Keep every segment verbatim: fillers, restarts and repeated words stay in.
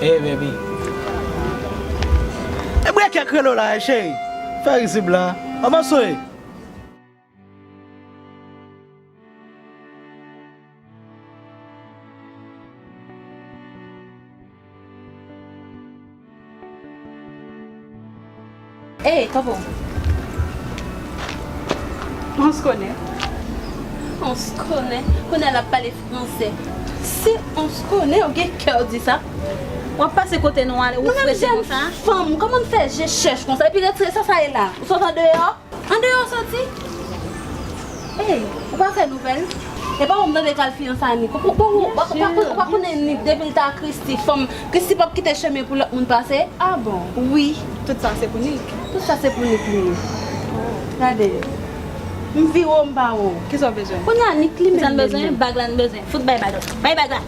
Hey, baby. E bwè kèk relo la, cheri. Fè rizib la. Kòman w ye? Ey, Topo. On se connaît. On se connaît. Kounye a l ap pale fransè. Si on se connaît, ou gen kè w di sa? W ap pase kote nou ale, ou freche konsa? Mwen menm jèn fanm, kòman m fè je chèch konsa? Epi retire sa, sa ye la. Ou sot andeyò? Andeyò soti? Ey, ou pa fè nouvèl? E pa ou m tande k al fiyanse a Nick. Ou, ou, ou, ou, ou pa, ou pa, ou pa konnen Nick depi l ta Christy, fanm, Christy p ap kite chemen pou lòt moun pase? Ah bon? Wi. Tout sa se pou Nick? Tout sa se pou Nick li ye. Gade. M vire w, m pa wè w. Kisa w bezwen? Kounye a Nick li menm. Sa n bezwen? Bag la n bezwen. Fout bay bag la. Bay bag la.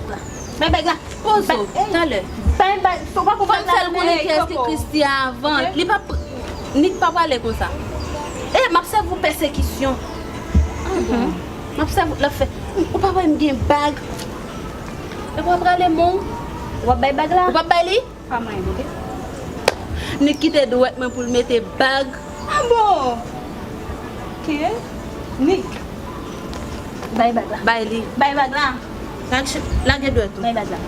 Bay bag la. Poze w, talè. Bay, bay, fò m fè l konnen kiyès ki Christy a avan. Li p ap, Nick pa prale konsa. E, m ap sèvi w pèsekisyon. Ah bon? M ap sèvi w, l ap fè, ou pa wè m gen bag? E w ap prale, mon? W ap bay bag la? Ou p ap bay li? Pa manyen, oke? Nick kite dwèt mwen pou l mete bag. Ah bon? Oke. Nick. Bay bag la. Bay li. Bay bag la. Lage, lage dwèt ou. Bay bag la.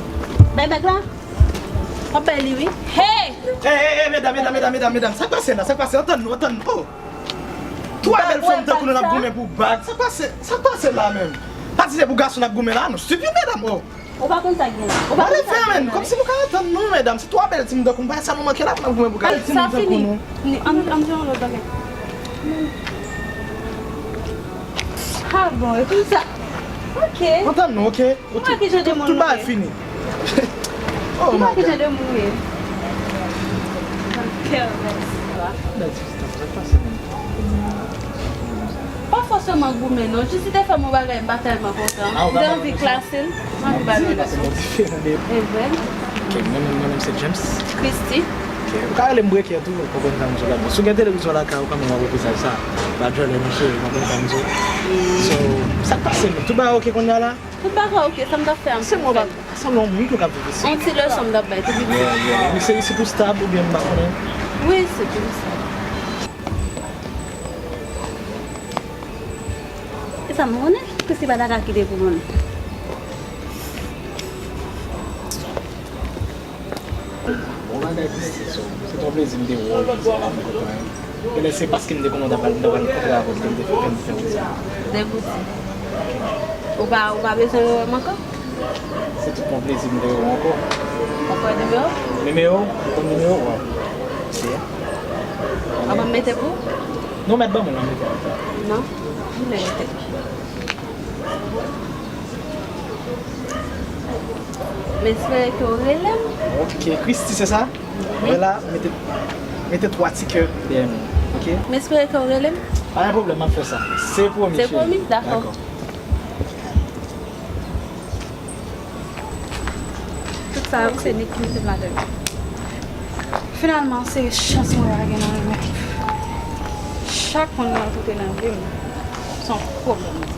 Bay bag la. W ap bay li, wi. Hey! Hey, hey, hey, medam, medam, medam, medam, medam. Sa k pase la? Sa k pase? Antann nou, antann nou. Oh! Twa bèl fanm tankou nou n ap goumen pou bag. Sa k pase? Sa k pase la menm? Pa di se pou gason n ap goumen la, nou stipid, medam, oh! Ou pa konn sa k gen la. Ou pa konn sa k gen la. Kòmsi nou ka antann nou, medam. Se twa bèl timoun tankou nou, pa sa nou manke la pou n ap goumen pou gade timoun tankou nou. Ni, ann, ann di yon lòt bagay. Ah bon, e konsa. Ok. Antann nou, ok? Ou wè ki jan de moun nou ye? Tout bagay fini. Oh my God. Ou wè ki jan de moun nou ye? Kè mèsi. Pa fòseman goumen non, jis li te fè m yon bagay m pa tèlman kontan. M te anvi klase l, m anvi ba l yon leson. E vre? Ok, mwen menm, mwen menm se James. Christy. Ok, ou ka rele m Breker tou, ou konprann sa m di w la. Bon, si w gen televizyon lakay ou, kanmenm w ap wè vizaj sa. Pa djòlè non cheri, ou konprann sa m di w. So, sa k pase menm? Tout bagay ok kounye a la? Tout bagay ok, sa m t ap fè a m fè l. Se mwen pa sanble yon moun tou k ap viv isit. Yon ti leson m t ap bay tou piti. Yeah, yeah. Misye isit ou stab oubyen m pa konnen? Wi, isit li stab. E sa m konnen, Christy pa ta ka kite pou mwen. Bon bagay Christy, so, se t yon plezi m te wè w jodi a la, m kontan. Genlè se paske m te konnen w ta pral, m ta pral kontre avè w ke m te fè, m te fè w di. Degoutan. Ou pa, ou pa bezwen rewè m ankò? Se tout yon plezi m te wè w ankò. Ou konn nimewo? Nimewo? Ou konn nimewo? Waw. Se. Ou ban m mete pou? Non, mèt ban mwen, m mete. Non, m mete. M espere ke w rele m. Ok, Christy, se sa? Wi. Vwala, mete, mete twa ti kè dèyè non, ok? M espere ke w rele m. Pa gen pwoblèm, m ap fè sa. Se pwomi, cheri. Se pwomi? Dakò. Dakò. Tout sa yo, se Nick ki mete m ladann. Finalman, se chans mwen pa gen nan men. Chak moun m rankontre nan vi m, se yon pwoblèm.